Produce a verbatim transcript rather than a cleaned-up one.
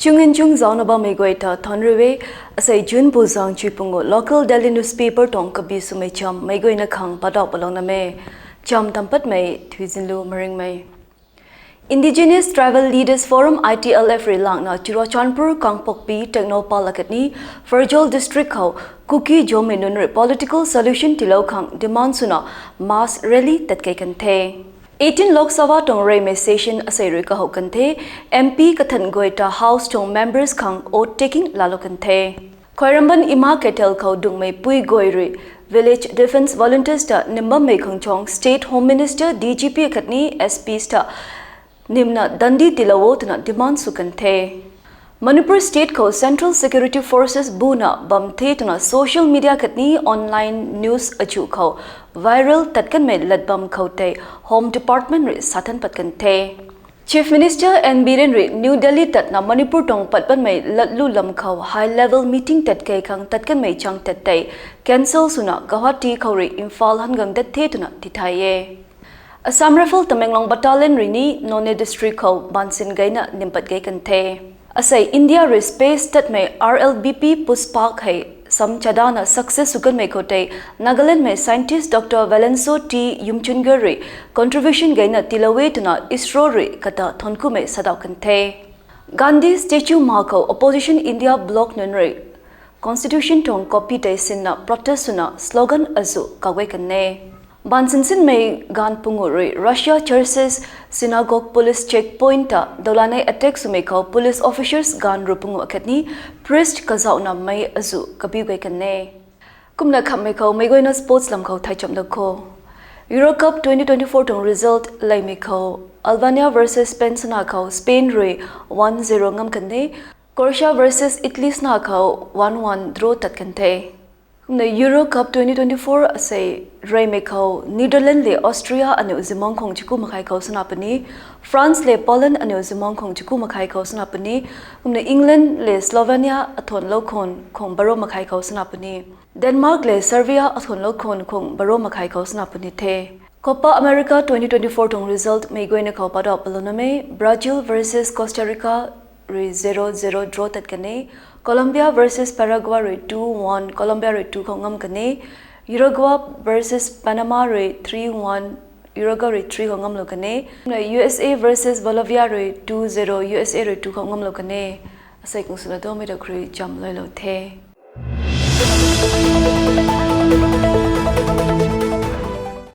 Chungin chung zauna bammei guay ta thanc rui e. Asei June bu zang chui pungu local daily newspaper tuang kabi swmei cham meic guayna khang padauh palou na me. Cham tam patmei Thuizinlu Maringmei. Indigenous Tribal Leaders Forum, I T L F rui langna Churachandpur, Kangpokpi, Tengnoupal akhatni Pherzawl district khou Kuki Zomei nunc rui political solution tiilou khang demand swna mass rally tat kei kan the. Eighteen Lok Sabha tuang reymei session asei rui kahou kan the. M P kathan guay ta House tuang members khang oath taking laalou kan the. Khairamband Ima Kethel khou dungmei pui guay rui Village Defence Volunteers ta nim bammei khang chuang State Home Minister, D G P akhatni S Ps ta nimna dandi tiilou o twna demand sw kan the. Manipur State khou Central Security Forces buna bam the twna social media khatni online news achu khou viral tat kanmei lat bam khou tei Home Department rui sathan pat kan the. Chief Minister N Biren rui New Delhi tatna Manipur tuang pat banmei latlu lam khou high level meeting tat kei khang tat kanmei chang tat tei cancel swna Guwahati khou rui Imphal han gang dat the twna tithay e. Assam Rifle Tamenglong Battalion rui ni Noney district khou bansin geyna nim pat gei kan the. Asei India rui space tatmei R L B P Pushpak hei sam chadana success sw kanmei khou tei Nagaland mei scientist Doctor Valenso T Yumchungar rui contribution geyna tiilou e twna ISRO rui kata thanc kumei sadauh kan the. Gandhi Statue ma khou opposition India bloc nunc rui Constitution tuang copy tei sinna protest swna slogan azu kagei kan e. Bansin sinmei ganv pungu rui Russia churches synagogue police checkpoint ta doulanei attack swmei khou police officers ganv ru pungu akhatni priest kazauhna mei azu kabiu gei kan e. Kumna khamhmei khou meic guayna sports lam khou thai chamlou kho. Euro Cup twenty twenty-four tuang result leymei khou Albania versus Spain sana khou Spain rui one zero ngam kan e. Croatia versus Italy sana khou one one draw tat kan the. Kumna Euro Cup twenty twenty-four asei reymei khou Netherlands le Austria aniu zimang khang chiku makhai khou sana puni, France le Poland aniu zimang khang chiku makhai khou sana puni, kumna England le Slovenia athuanlou khang khang baro makhai khou sana puni, Denmark le Serbia athuanlou khang khang baro makhai khou sana puni the. Copa America twenty twenty-four tuang result meic guayna khou padauh palou na me. Brazil versus Costa Rica rui zero zero draw tat kan e. Colombia versus Paraguay rui two one Colombia rui two khou ngam kan e. Uruguay versus Panama rui three one Uruguay rui three khou ngamlou kan e. Kumna U S A versus Bolivia rui two zero U S A rui two khou ngamlou kan e. Asei kung swna domei da khrui cham loilou the.